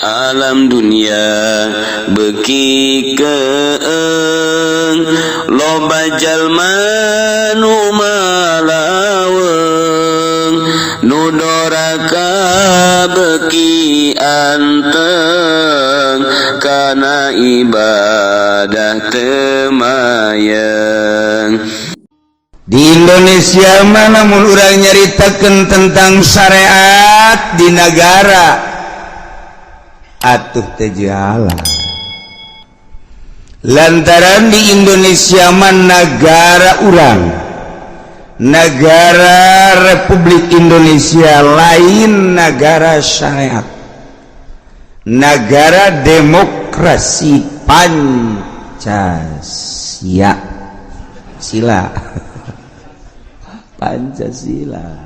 Alam dunia beuki keeng, loba jalma nu malaweung, nu doraka beuki anteng kana ibadah teu mayeng. Di Indonesia mana mun urang nyaritakeun tentang syariat di negara atuh teu jalan, lantaran di Indonesia mah negara urang, negara Republik Indonesia, lain negara syariat, negara demokrasi Pancasila, sila Pancasila.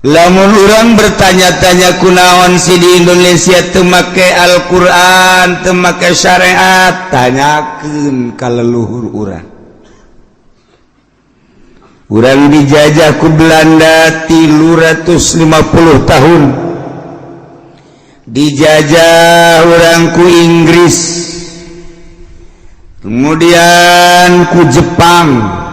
Lamun urang bertanya-tanya kunaon sih di Indonesia teu make Al-Quran, teu make syariat, tanyakeun ka leluhur urang. Urang dijajah ku Belanda 350 tahun, dijajah urang ku Inggris, kemudian ku Jepang.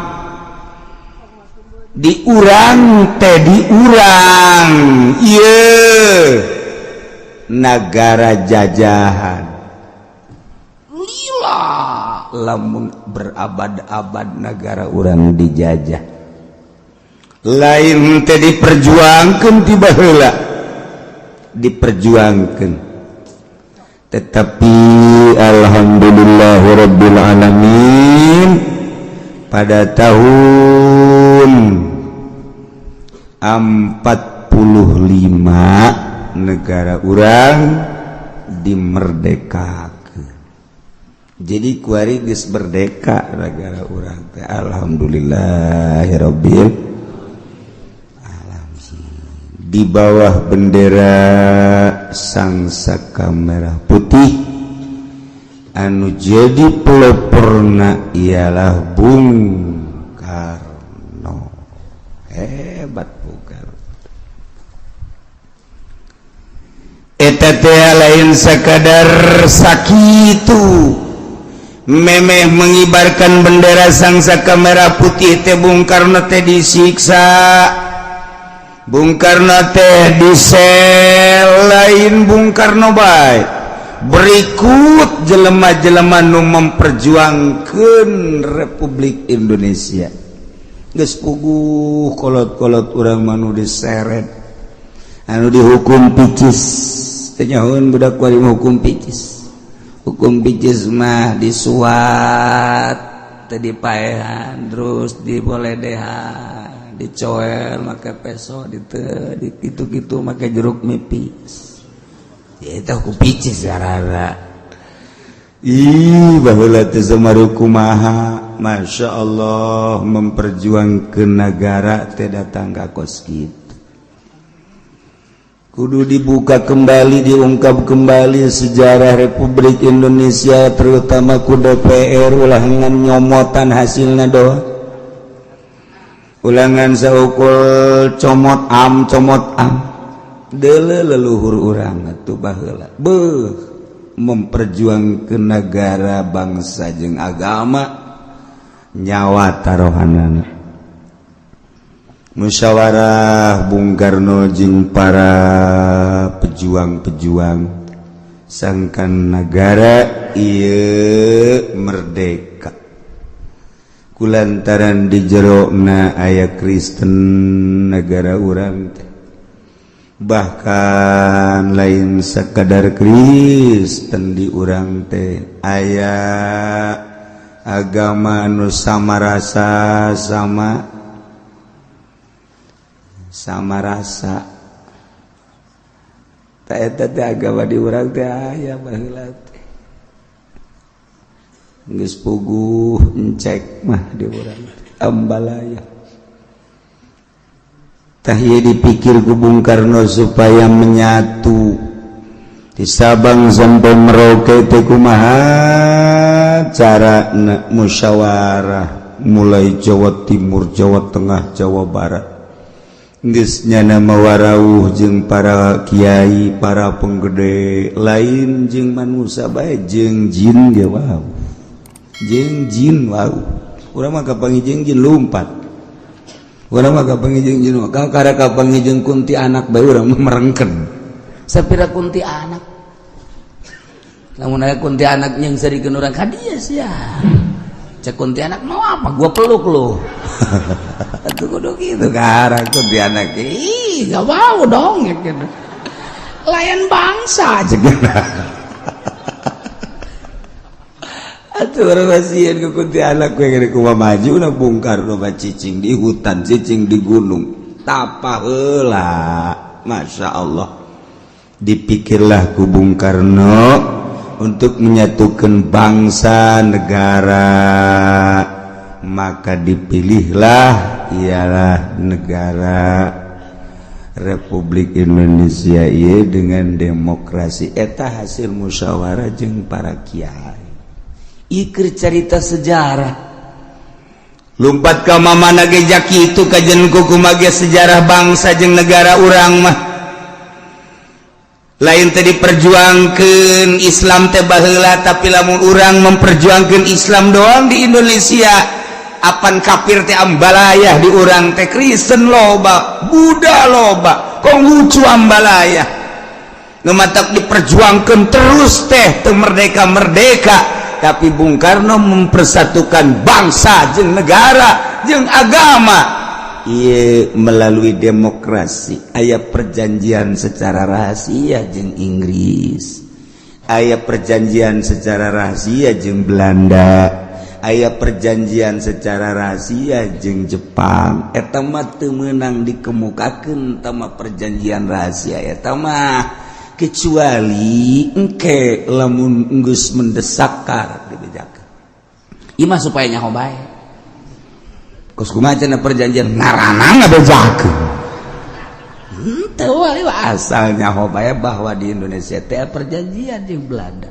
Diurang teh, diurang iya negara jajahan lila. Lamun berabad-abad negara urang dijajah, lain teh diperjuangkan, tiba heula diperjuangkan, tetapi alhamdulillahirabbil alamin pada tahun 45 negara urang dimerdekakan. Jadi kuari geus merdeka negara urang teh, alhamdulillahirabbil alamin, di bawah bendera Sang Saka Merah Putih, anu jadi peloporna ialah Bung Karno. Hebat Bung Karno. Eta teh lain sekadar sakitu memeh mengibarkan bendera Sang Saka Merah Putih teh, Bung Karno teh disiksa, Bung Karno teh disel. Lain Bung Karno bae, berikut jelema-jelema nu memperjuangkan Republik Indonesia geus puguh. Kolot-kolot urang mah nu diseret, anu dihukum picis. Teu nyahoeun budak kuari hukum picis. Hukum picis mah disuat teu dipaehan, terus diboledehan, dicoel make peso, di gitu-gitu, make jeruk nipis. Itu hukum picis karena ih baheula teh samaru kumaha. Masya Allah, memperjuangkan negara teh datang ka kos kitu. Kudu dibuka kembali, diungkap kembali sejarah Republik Indonesia, terutama ku DPR. Ulah ngan nyomotan hasilna doang, ulah ngan saukur comot am comot am. Dele leluhur urang atuh baheula, beuh, memperjuangkan negara, bangsa jeung agama, nyawa tarohanana. Musyawarah Bung Karno jeung para pejuang-pejuang sangkan negara ieu merdeka kulantaran di jerona aya Kristen negara urang teh. Bahkan lain sekadar Kristen, di urang teh aya agama nu sama rasa, sama sama rasa. Tak eta teh agama di urang teh aya baheula teh, geus puguh encek mah di urang ambalaya. Tah ieu dipikir ku Bung Karno supaya menyatu di Sabang sampai Merauke teh kumaha cara. Musyawarah mulai Jawa Timur, Jawa Tengah, Jawa Barat. Geus nyana mawarauh jeung para kiai, para penggede, lain jeung manusia bae, jeung jin ge wau, jeung jin wau. Urang mah kapanggih jeung jin lumpat, urang mah kapanggih jeung jin, kakara kapanggih jeung kunti anak bae urang mah merengken. Sapira kunti anak, lamun aya kunti anak yang serikeun urang ka dieu sia. Cek kunti anak, "Mau apa? Gua peluk lu." Atuh kudu kitu kakara kunti anak. Ih, gak mau dong ya gitu. Lain bangsa cek. Atuh urang sieun ku kunti anak we gede kumaha maju na Bung Karno mah, cicing di hutan, cicing di gunung, tapa heula. Masya Allah, dipikirlah ku Bung Karno untuk menyatukan bangsa negara, maka dipilihlah ialah negara Republik Indonesia ieu dengan demokrasi. Eta hasil musyawarah jeung para kiai. Ikir cerita sejarah. Lumpat ka mana ge jaki itu kajen kumaha ge sejarah bangsa jeung negara urang mah. Lain tadi perjuangkan Islam teh baheula, tapi lamun urang memperjuangkan Islam doang di Indonesia, apan kafir teh ambalayah di urang teh. Kristen loba, Buddha loba, Konghucu ambalayah. Nu matak diperjuangkan terus teh teu merdeka merdeka. Tapi Bung Karno mempersatukan bangsa jeung negara jeung agama. Ieu melalui demokrasi. Aya perjanjian secara rahasia jeung Inggris, aya perjanjian secara rahasia jeung Belanda, aya perjanjian secara rahasia jeung Jepang. Eta mah teu meunang dikemukakeun tama perjanjian rahasia eta mah, kecuali engke lamun geus mendesak dibejakeun. Ieu mah supaya nyaho bae. Kos kumaha cenah perjanjian ngaranna ngabejakeun? Henteu wali. Asal nyaho bae bahwa di Indonesia teh perjanjian jeung Belanda.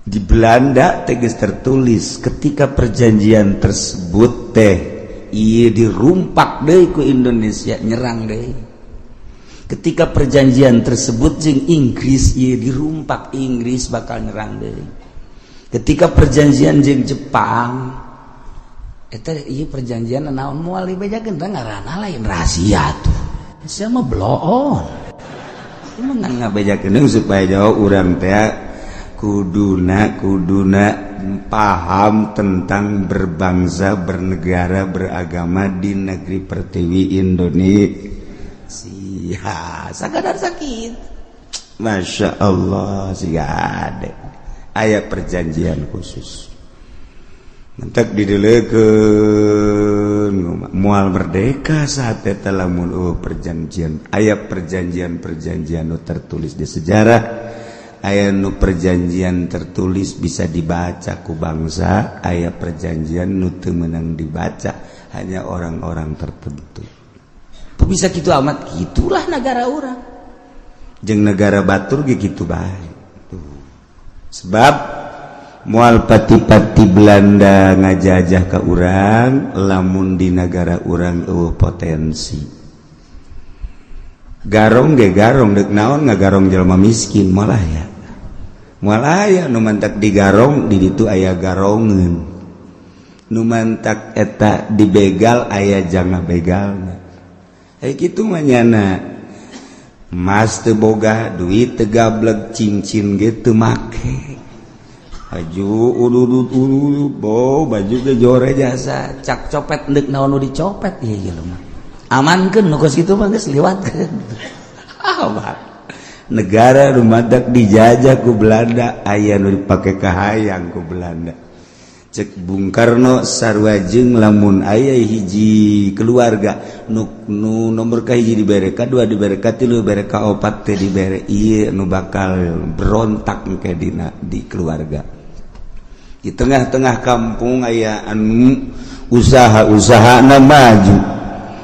Di Belanda tegas tertulis ketika perjanjian tersebut teh ieu dirumpak deui ku Indonesia, nyerang deui. Ketika perjanjian tersebut jeung Inggris ieu dirumpak, Inggris bakal nyerang deui. Ketika perjanjian jeung Jepang eta ieu perjanjian naon moal dibejakeun teh, ngaranna lain rahasia tuh. Sia mah bloon. Emang ngabejakeun supaya jauh urang teh kuduna kuduna paham tentang berbangsa, bernegara, beragama di negeri pertiwi Indonesia. Sakadar sakit. Masya Allah, siga ade aya perjanjian khusus mentek didelekeun moal merdeka saat eta lamun oh perjanjian. Aya perjanjian-perjanjian nu tertulis di sejarah, aya nu perjanjian tertulis bisa dibaca ku bangsa, aya perjanjian nu teu meunang dibaca, hanya orang-orang tertentu. Bisa gitu amat, gitulah negara orang. Jeung negara batur ge kitu bae. Tuh. Sebab moal pati-pati Belanda ngajajah ke urang lamun di negara urang eueuh potensi. Garong ge garong deuk naon ngagarong jelema miskin, moal aya, moal aya. Nu mantak digarong di ditu aya garongeun, nu mantak eta dibegal aya jang begalna. Eh, kitu mah nyana emas teu boga, duit teu gableg, cincin ge teu make, baju ududut ududut bo baju ge jore jasa. Cak copet deuk naon nu dicopet ieu jelema, amankeun nu kos kitu mah geus liwatkeun. Ah, negara nu matak dijajah ku Belanda, aya nu dipake kahayang ku Belanda. Cek Bung Karno sarua jeung lamun aya hiji keluarga nu, nu nomor ka hiji dibere, ka dua dibere, ka tilu dibere, ka opat teh dibere, ieu nu bakal berontak engke dina di keluarga. Di tengah-tengah kampung aya anu usaha-usaha na maju,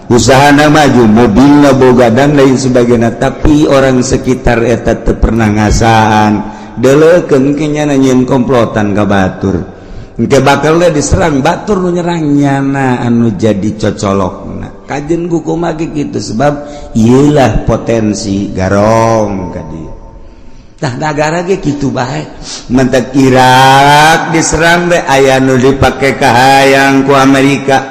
usahana maju, mobilna boga dan lain sebagainya, tapi orang sekitar eta teu pernah ngasaan. Deuleukeun ke nyana nyieun komplotan ka batur, engke bakal diserang batur, nu nyerang nyana anu jadi cocolokna. Kajen ku kumaha gitu, sebab iyalah potensi garong ka dieu. Tah, negara ge kitu bae. Mentek Irak diserang be aya nu dipake kahayang ku Amerika.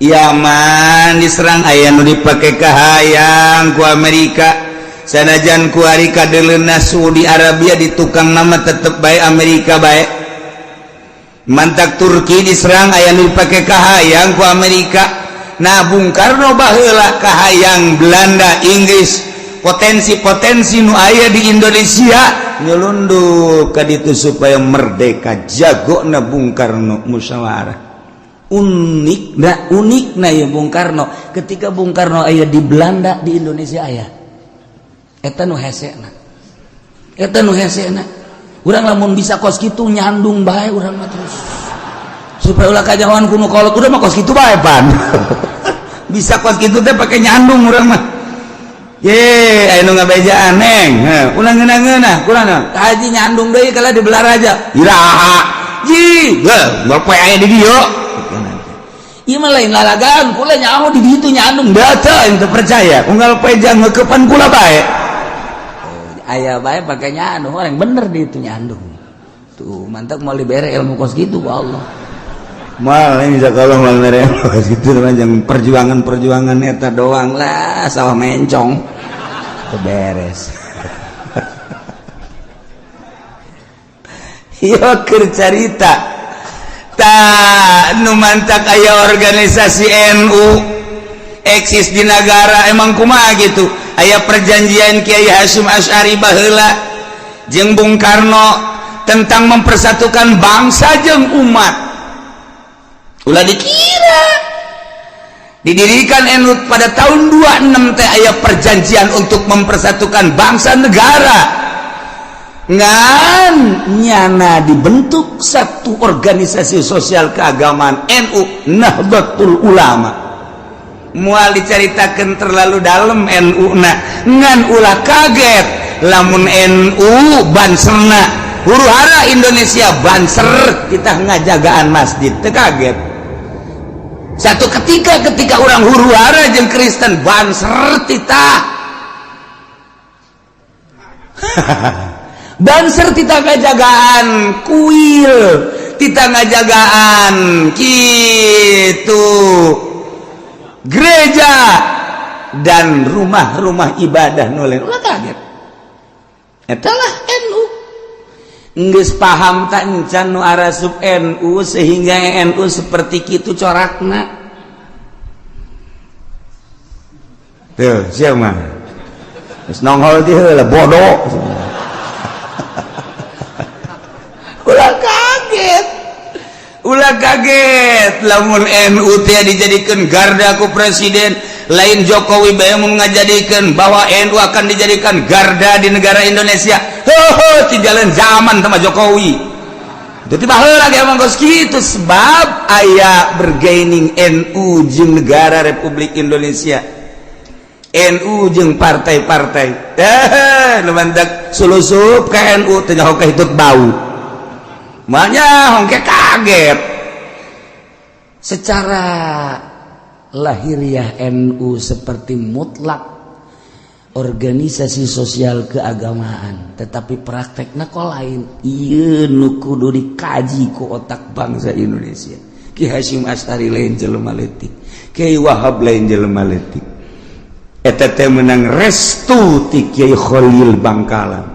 Yaman diserang, aya nu dipake kahayang ku Amerika. Sanajan kuari kadeleuna Saudi Arabia di tukang nama, tetep bae Amerika bae. Mantak Turki diserang, aya nu dipake kahayang ku Amerika. Nah, Bung Karno baheula kahayang Belanda, Inggris, potensi-potensi nu aya di Indonesia nyelunduk ka ditu supaya merdeka. Jago na Bung Karno musyawarah. Unik nah, unik nah ya Bung Karno. Ketika Bung Karno aya di Belanda, di Indonesia aya. Eta nu hesena, eta nu hesena. Urang lamun bisa kos kitu, nyandung bae urang mah terus supaya ulah kajawan kuno kolot. Udah mah kos kitu bae pan. Bisa kos kitu teh pake nyandung urang mah. Ye, aya nu ngabejaan, neng. Heuh, ulah ngeunah-ngeunah, kurang naon? Haji nyandung deui kala di Balaraja. Iraha. Ji, heuh, ngopoe aya di dieu. Ieu mah lain lalagaan, kula nyaho di ditu nyandung. Da teu aing teu percaya. Unggal poe jang ngeukepan kula bae. Aya bae pake nyandung, orang bener di itu nyandung. Tuh, mantap mau dibere ilmu kos gitu ku Allah. Mal ini bisa kalau mal mere gitu jangan perjuangan-perjuangan eta doang lah, sawah mencong. Teu beres. Yo keur carita. Ta nu mantak aya organisasi NU eksis di negara emang kumaha gitu. Aya perjanjian Kiai Hasyim Asy'ari baheula jeung Bung Karno tentang mempersatukan bangsa jeung umat. Ulah dikira didirikan NU pada tahun 26 teh aya perjanjian untuk mempersatukan bangsa negara. Ngan nyana dibentuk satu organisasi sosial keagamaan NU, Nahdlatul Ulama. Moal diceritakan terlalu dalam NU na, ngan ulah kaget lamun NU banserna huru hara Indonesia, banser kita ngajagaan masjid, teu kaget. Satu ketika, ketika orang huru hara jeung Kristen, banser tita banser tita ngajagaan kuil, tita ngajagaan gitu gereja dan rumah-rumah ibadah nu lain, ulah kaget. Etalah NU. Geus paham tak encan nu arasup NU sehingga NU seperti kitu corakna? Tuh, siapa geus nongol di heula bodoh. Ulah kaget, ulah kaget lamun NU teh dijadikan garda ku presiden. Lain Jokowi bae mun ngajadikeun bahwa NU akan dijadikan garda di negara Indonesia. Heuh, ti jalan zaman sama Jokowi itu tiba heula ge emang geus kitu, sebab aya bergaining NU jeung negara Republik Indonesia, NU jeung partai-partai. Eh, nu mantak sulusup ka NU teh nyaho kahitut bau. Makanya hongke kaget. Secara lahiriah NU seperti mutlak organisasi sosial keagamaan, tetapi prakteknya kok lain. Ieu nu kudu dikaji ku otak bangsa Indonesia. Ki Hasyim Asy'ari lain jelema leutik, Kiai Wahab lain jelema leutik. Eta teh menang restu ti Kiai Khalil Bangkalan,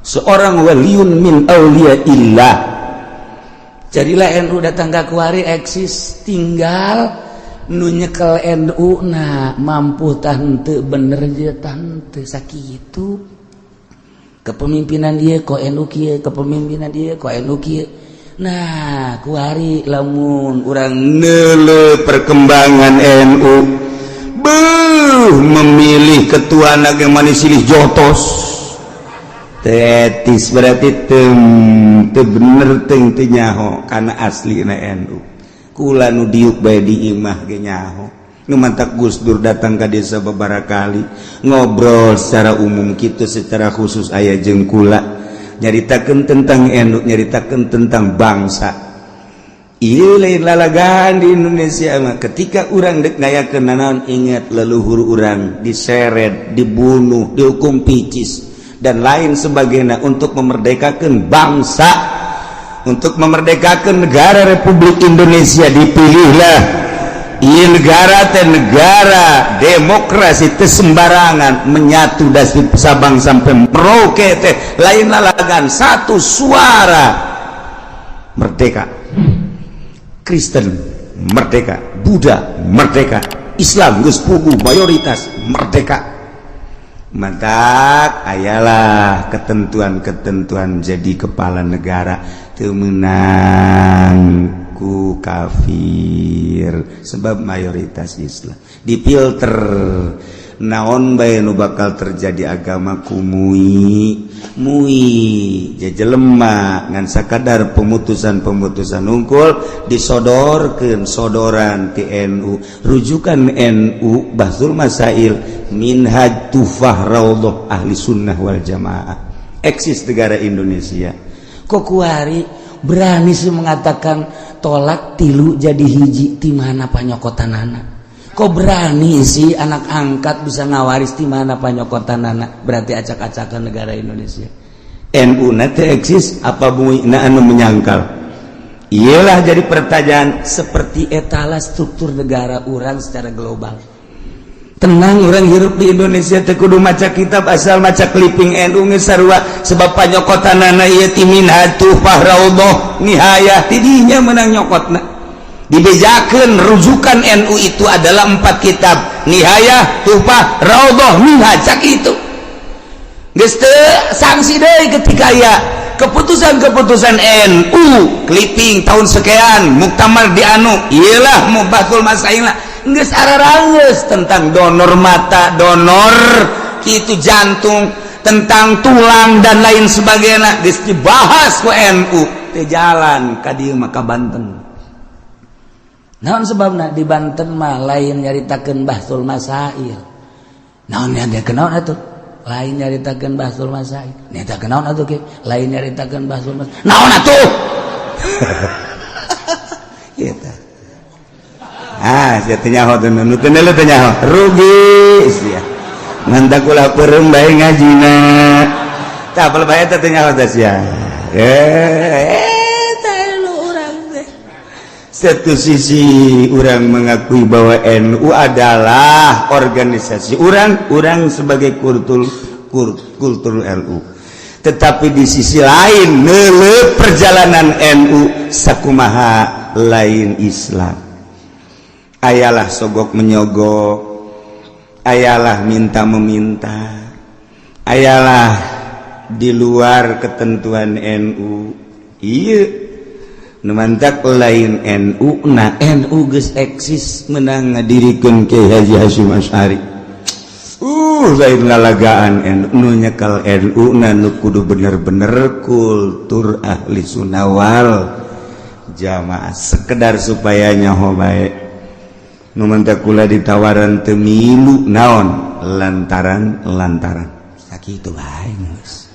seorang waliun min auliyaillah. Jadilah NU datang ke kuari eksis, tinggal nu nyekel NU na mampu tante bener je tante sakitu kepemimpinan dia kok NU kieu, kepemimpinan dia kok NU kieu. Nah, kuari lamun urang neuleuh perkembangan NU, beuh, memilih ketua na ge manis silih jotos tetis, berarti teu teu bener, teu teu nyaho kana aslina NU. Kula nu diuk bae di imah ge nyaho. Nu mantak Gus Dur datang ka desa beberapa kali ngobrol secara umum kitu, secara khusus aya jeung kula nyaritakeun tentang NU, nyaritakeun tentang bangsa. Ieu lain lalagan di Indonesia mah. Ketika urang dek ngayakeun nanaon, ingat leluhur urang diseret, dibunuh, dihukum picis, dan lain sebagainya untuk memerdekakan bangsa, untuk memerdekakan negara Republik Indonesia. Dipilihlah ieu negara teh negara demokrasi, teu sembarangan menyatu dari Sabang sampai Merauke teh lain lalagan. Satu suara merdeka, Kristen merdeka, Buddha merdeka, Islam geus puguh mayoritas merdeka. Mantak ayalah ketentuan-ketentuan jadi kepala negara teu meunang ku kafir sebab mayoritas Islam. Difilter naon bae nu bakal terjadi agama ku MUI, MUI jelema ngan sakadar pemutusan-pemutusan unggul disodorkeun, sodoran ti NU, rujukan NU, Bahtsul Masail, Minhaj, Tuhfah, Raudhah, Ahli Sunnah wal Jamaah. Eksis negara Indonesia. Kok kuari berani sih mengatakan talak tilu jadi hiji? Di mana panyokotanana? Kok berani sih anak angkat bisa ngawaris? Di mana panyokotanana? Berarti acak-acakan negara Indonesia. NU nanti eksis apa MUI na anu menyangkal? Iyalah, jadi pertanyaan. Seperti etalah struktur negara urang secara global. Tenang, urang hirup di Indonesia teu kudu maca kitab, asal maca clipping NU geus sarua, sebab panyokotanana ieu ti Minhaj, Tuhfah, Raudhah, Nihayah. Tidinya menang nyokotna, dibejakeun rujukan NU itu adalah empat kitab, Nihayah, Tuhfah, Raudhah, Minhaj. Cak itu geus teu sanksi deui ketika ya keputusan-keputusan NU clipping tahun sekian, muktamar di anu, iyalah mau Bahtsul Masail geus ararangeus tentang donor mata, donor itu jantung, tentang tulang, dan lain sebagainya, geus dibahas ku NU. Teu jalan ka dieu mah, ka Banten. Naon sebabna? Di Banten mah lain nyaritakeun Bahtsul Masail. Naon yang dia kenaon atuh? Lain nyaritakeun Bahtsul Masail. Nyaritakeun naon atuh ke? Lain nyaritakeun Bahtsul Masail. Naon atuh? Gitu. Ah, sia teu nyaho teu, nu teu teu nyaho. Rugi sia. Ngan ulah peureum bae ngajina. Tah, apal bae teh nyaho teh sia. Eh, satu sisi urang mengakui bahwa NU adalah organisasi urang, urang sebagai kultur kultur NU, tetapi di sisi lain nele perjalanan NU sakumaha lain Islam. Ayalah sogok menyogok, ayalah minta meminta, ayalah di luar ketentuan NU. Iya, mantak lain NU na. NU geus eksis menang ngadirikeun Kiai Haji Hasyim Asy'ari. Lain lalagaan. NU nyekal, NU na nu kudu bener-bener kultur Ahli Sunnah wal Jamaah, sekedar supaya nyaho bae. Nu mantak kula ditawaran teu milu, naon lantaran lantaran sakitu bae geus.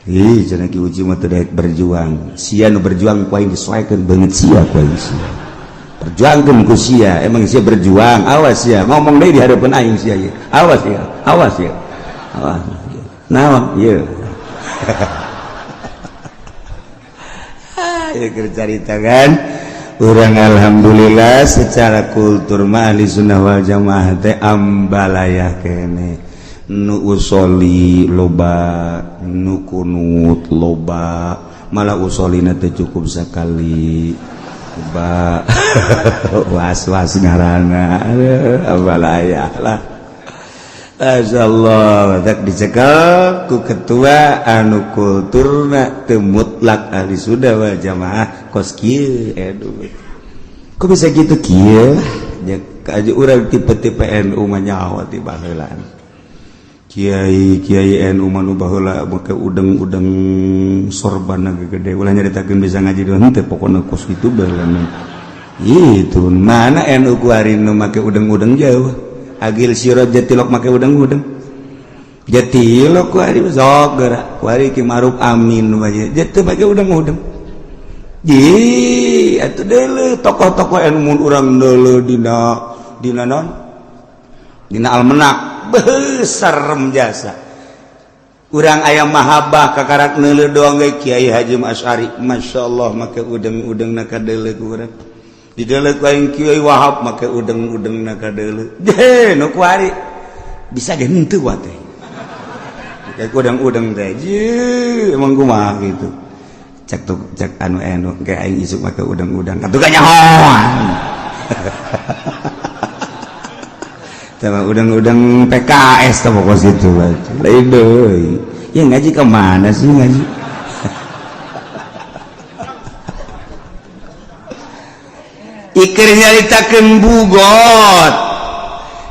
Ih, cenah Ki Uji mah teu daek berjuang. Sia nu berjuang ku aing disoekeun beungeut sia ku aing sia. Perjuangkeun ku sia, emang sia berjuang. Awas sia, ngomong deui di hadapan aing sia ieu. Awas ya, awas ya. Awas. Naon ieu? Ah, ieu keur carita kan. Urang alhamdulillah secara kultur mah Ahli Sunnah wal Jamaah teh ambalaya kene. Nu usoli loba, nu kunut loba, malah usolina teh cukup sekali ba was-was ngaranna ambalaya lah. Masyaallah, tak dicekel ku ketua anu kulturna teu mutlak Ahli Sunnah wal Jamaah kos kieu. Aduh, kok bisa gitu kieu nya? Aja urang tipe-tipe NU mah nyaho ti baheulaan. Kiai Kiai NU mah nu baheula make udeng-udeng sorban gede, ulah nyaritakeun bisa ngaji doang teh, pokona kos kitu baheula. Itu mana NU kuari nu make udeng-udeng jauh? Agil Siroj jatilok make udeng-udeng, jatilok kuari sok geura kuari Ki Maruf Amin bae jatuh make udeng-udeng. Di atuh deuleu tokoh-tokoh anu mun urang deuleu dina dina naon, dina almenak, besar jasa urang aya mahabbah kakarak neuleuh doang ge. Kiai Haji Asy'ari, Masya Allah, make udeng-udeng na kadeuleu ku urang. Dideuleu ku aing Kiai Wahab, make udeng-udeng na kadeuleu. Je nu kuari bisa ge henteu wa teh kayak udeng-udeng teh. Je emang kumaha gitu, cek tuh, cek anu anu kayak aing isuk make udeng-udeng katuh kanyahoan. Sama udang-udang PKS tuh pokok situ lain deui. Ya ngaji ke mana sih ngaji? Ikir nyaritakeun bugot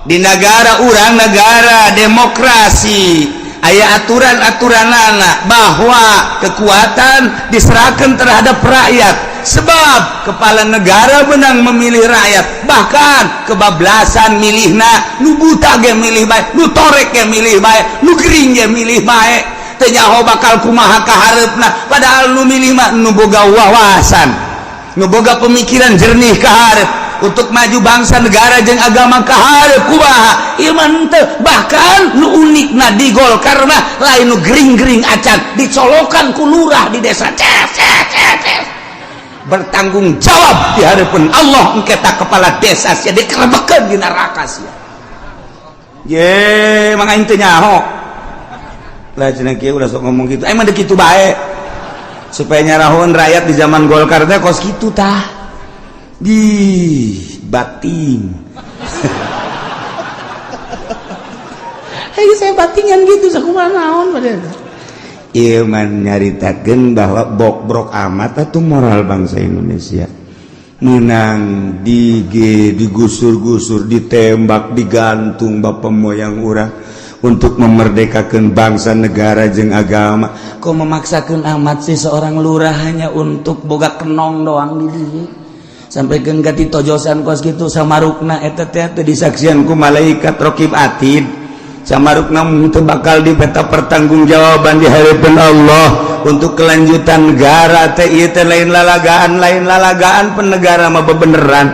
di negara urang, negara demokrasi, aya aturan-aturan anak bahwa kekuatan diserahkan terhadap rakyat, sebab kepala negara menang memilih rakyat. Bahkan kebablasan milihna, nu buta ge milih bae, nu torek ge milih bae, nu gering ge milih bae, teu nyaho bakal kumaha kahareupna. Padahal nu milih mah nu boga wawasan, nu boga pemikiran jernih kaharep untuk maju bangsa, negara jeung agama kaharep kumaha. Ieu mah henteu. Bahkan nu unikna di Golkar mah lain nu gering-gering acan, dicolokan ku lurah di desa, ces ces ces ces. Bertanggung jawab di hadapan Allah engke kepala desa sia dikerebekeun di neraka sia. Ye mang aing teu nyaho lah cenah kieu, ulah sok ngomong kitu. Emang deuk kitu bae supaya nyarahun rakyat di zaman Golkar teh kos kitu tah di bating. Hei, saya batingan gitu sakumaha naon pada. Ieu mah nyaritakeun bahwa bokbrok amat atuh moral bangsa Indonesia. Menang digusur-gusur, ditembak, digantung bapak moyang urang untuk memerdekakan bangsa, negara jeung agama. Kok memaksakan amat sih seorang lurah hanya untuk boga kenong doang di dieu? Sampai ganti tojosan kos gitu samarukna eta teh teu disaksian ku malaikat raqib atid. Samarukna teu bakal dipeta pertanggungjawaban di hadapan Allah untuk kelanjutan negara teh. Ieu teh lain lalagaan, lain lalagaan. Penegara mah bebeneran,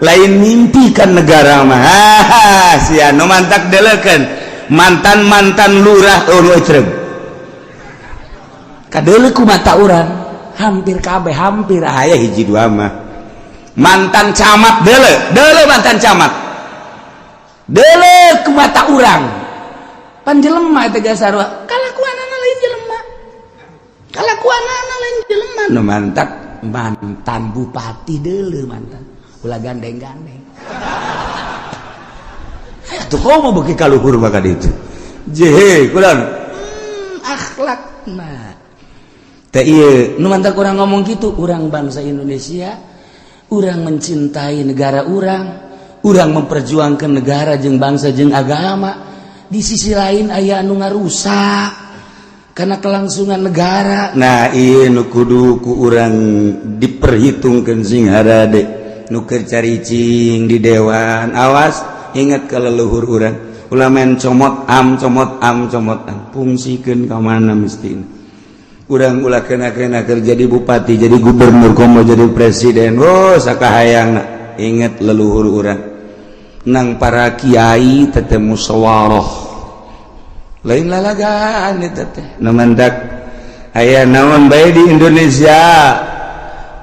lain mimpi kan negara mah. Haha, sia nu mantak deleukeun mantan-mantan lurah, oh nu ecreg kadeuleu ku mata urang hampir kabeh, hampir aya hiji dua mah. Mantan camat deuleu, deuleu mantan camat deuleu ku mata urang, pan jelema eta geus sarua, kalakuanana lain jelema, kalakuanana lain jelema. Nu mantak mantan bupati deuleu, mantan ulah gandeng-gandeng tuh, komo beuki kaluhur maka ditu jehe kurang akhlakna teh. Ieu nu mantak urang ngomong kitu, urang bangsa Indonesia, urang mencintai negara urang, urang memperjuangkan negara jeung bangsa jeung agama. Di sisi lain aya anu ngarusak karena kelangsungan negara. Nah, ieu nu kudu ku urang diperhitungkeun sing harade. Nu keur caricing di dewan, awas, ingat ke leluhur urang, ulah main comot am comot am comot am, fungsikeun ka mana mestina. Urang ulah kena-kena keur jadi bupati, jadi gubernur, komo jadi presiden. Oh, sakahayangna, ingat leluhur urang. Nang para kiai teteh musyawarah lain lalagaan eta teh. Nu mantak aya naon bae di Indonesia,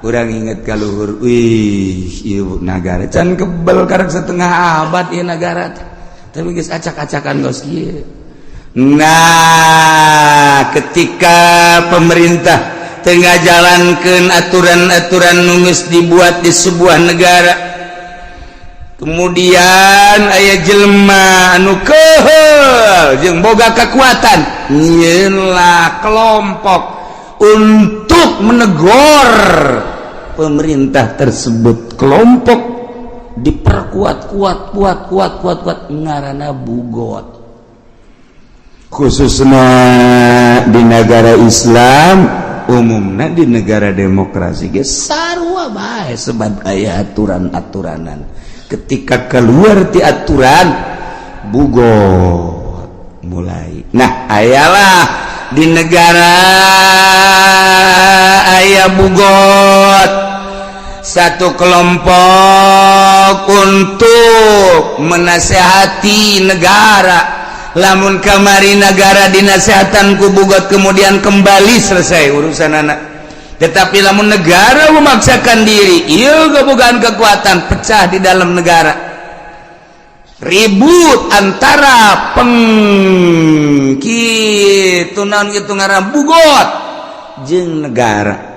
urang inget ka luhur. Wih, ieu nagara can kebel, karek setengah abad ieu nagara teh, tapi geus acak-acakan geus kieu. Nah, ketika pemerintah tengah jalankan aturan-aturan nu geus dibuat di sebuah negara, kemudian aya jelema anu keheul jeung boga kekuatan, nyieunlah kelompok untuk menegur pemerintah tersebut. Kelompok diperkuat kuat kuat kuat kuat kuat, ngaranna bugot. Khususnya di negara Islam, umumnya di negara demokrasi ge sarua bae, sebab aya aturan-aturanan. Ketika keluar ti aturan, bugot mulai. Nah, ayalah Di negara aya bughot, satu kelompok untuk menasehati negara. Lamun kamari negara dinasehatan ku bughot, kemudian kembali, selesai urusan anak. Tetapi lamun negara memaksakan diri, iya, kebogaan kekuatan, pecah di dalam negara, ribut antara peng kitu, naon kitu ngaran, bughot jeung negara.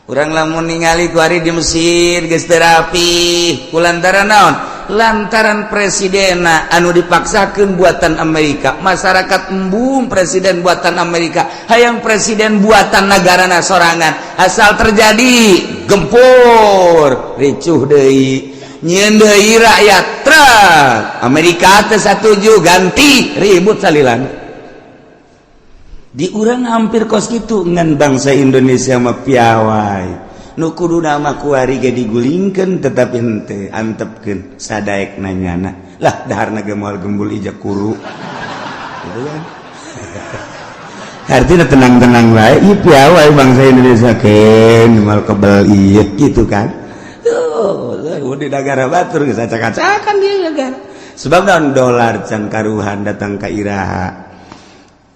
Urang lamun ningali kuari di Mesir geus teu rapi kulantaran naon? Lantaran presidenna anu dipaksakeun buatan Amerika. Masyarakat embung presiden buatan Amerika, hayang presiden buatan negarana sorangan. Asal terjadi gempur, ricuh deui, nyieun deui rakyat truk, Amerika teu satuju, ganti, ribut salilana. Di urang hampir kos kitu, ngan bangsa Indonesia mah piawai. Nu kuduna mah kuari ge digulingkeun, tetapi henteu, antepkeun sadaek nanyana lah, daharna ge moal gembul ijak kuru gitu kan. Artinya tenang-tenang bae. Ieu piawai bangsa Indonesia, keun moal kebel ieu gitu kan. Tuh, di negara batur geus acak-acakan dia negara. Sebab naon? Dolar can karuhan datang ka iraha,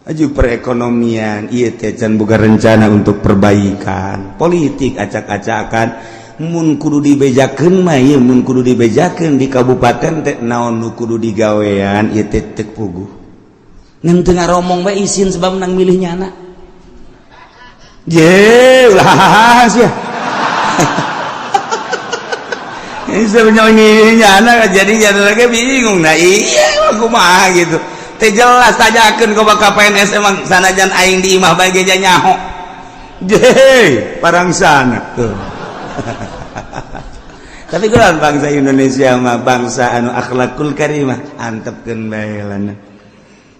aju perekonomian ieu teh can boga rencana untuk perbaikan, politik acak-acakan. Mun kudu dibejakeun mah ieu, mun kudu dibejakeun di kabupaten teh naon nu kudu digawean ieu teh teu puguh, ngan teu ngaromong bae, isin sebab menang milih nyana. Je ulah sia. Ini sebenarnya nyana jadi nyana lagi bingung. Nah iya, aku mah gitu teh jelas, tanyakeun ke bakal PNS. Emang sanajan aing di imah bae ge nyaho je parang sana tuh. Tapi kurang bangsa Indonesia mah bangsa anu akhlakul karimah, antepkeun bae lana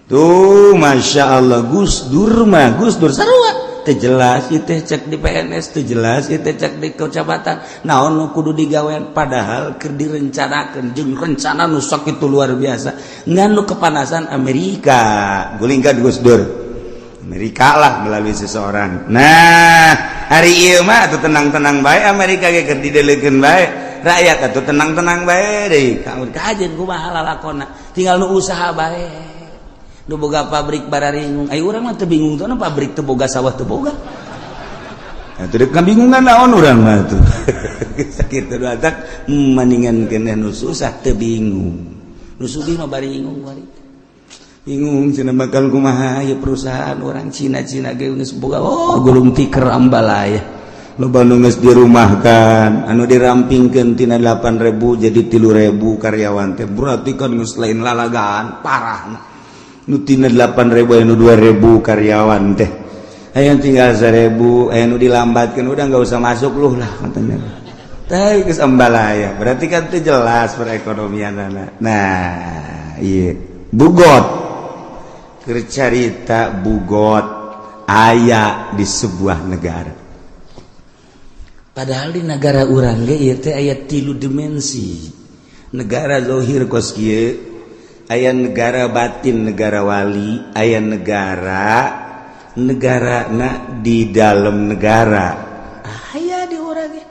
tuh. Masya Allah, Gus Dur mah, Gus Dur sarua teu jelas ieu teh, cek di PNS teu jelas ieu teh, cek di kecamatan naon nu kudu digawean, padahal keur direncanakeun jeung rencana nu sakitu luar biasa. Ngan nu kepanasan Amerika, gulingkan Gus Dur. Amerika lah melalui seseorang. Nah, hari ieu mah atuh tenang-tenang bae. Amerika ge keur didelekeun bae, rakyat atuh tenang-tenang bae deui. Kamu kajeun kumaha lalakonna, tinggal nu usaha bae, nu boga pabrik bararingung. Ayo, urang mah teu bingung tuh, pabrik teu boga, sawah teu boga. Nah, teu kabingungan naon urang mah tuh. Sakitu atak mendingan keneh nu susah teu bingung. Nu sugih mah baringung bari. Bingung cenah bakal kumaha ieu perusahaan orang Cina-Cina ge geus boga, oh, gulung tiker, ambalaya. Loba nu geus dirumahkan, anu dirampingkeun tina 8000 jadi 3000 karyawan teh, berarti kan geus lain lalagaan parah. Nu tina 8000 anu 2000 karyawan teh aya tinggal 1000, aya nu dilambatkan, udah nggak usah masuk lu lah katanya teh, geus ambalaya. Berarti kan itu jelas perekonomian anak. Nah iya, bughot, carita bughot aya di sebuah negara. Padahal di negara urang ge ieu teh aya tilu dimensi. Negara zohir kos kieu, aya negara batin, negara wali, aya negara negara na di dalam negara aya di urang ge.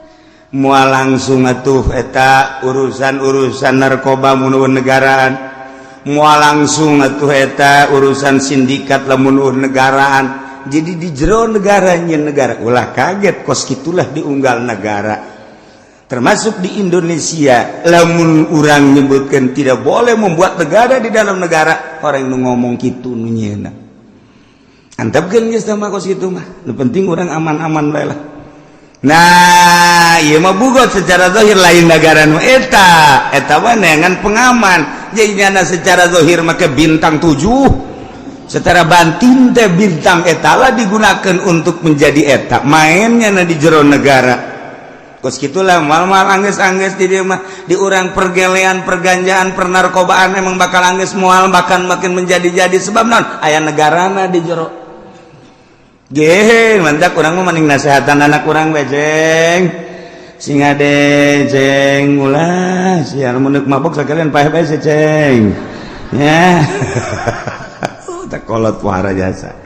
Moal langsung atuh eta urusan-urusan narkoba mun negaraan, moal langsung atuh eta urusan sindikat lamun negaraan. Jadi di jero negaranya negara. Ulah kaget, kos gitulah diunggal negara, termasuk di Indonesia. Lamun urang nyebutkan tidak boleh membuat negara di dalam negara, orang nu ngomong gitu nu nyeuna, antepkeun geus mah kos kitu mah. Nu penting urang aman-aman bae lah. Nah ieu mah bughot secara zahir lain negara nu eta, eta mah neangan pengaman. Jadi nyana secara zahir make bintang 7, secara batin teh bintang eta lah digunakan untuk menjadi eta mainnya. Na di jero negara kos gitulah, mal-mal angges-angges di dia mah. Di urang pergelean, perganjaan, pernarkobaan emang bakal angges moal, bahkan makin menjadi-jadi. Sebab non aya negarana di jero ge. Mantap, urang mah mending nasehatan anak urang bae, "Jeng, sing ade, jeng, ulah sia mun mabok sekalian paeh bae, ceng ya." Tak kolot puara jasa.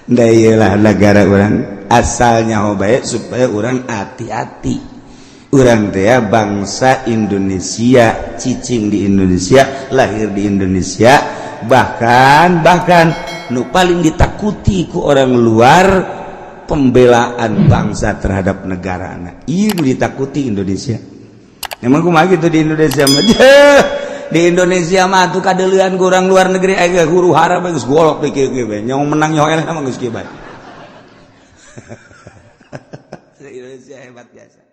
Lah, negara urang asalnya baik supaya urang hati-hati. Urang teh bangsa Indonesia, cicing di Indonesia, lahir di Indonesia. Bahkan bahkan nu paling ditakuti ku orang luar, pembelaan bangsa terhadap negara. Ini ditakuti Indonesia. Emang kumaha gitu di Indonesia mah? Di Indonesia mah tuh kadeulean ku orang luar negeri, aya huru hara geus golok di kieu kieu, nyong menang nyoel mah geus kieu bae. Indonesia hebat biasa.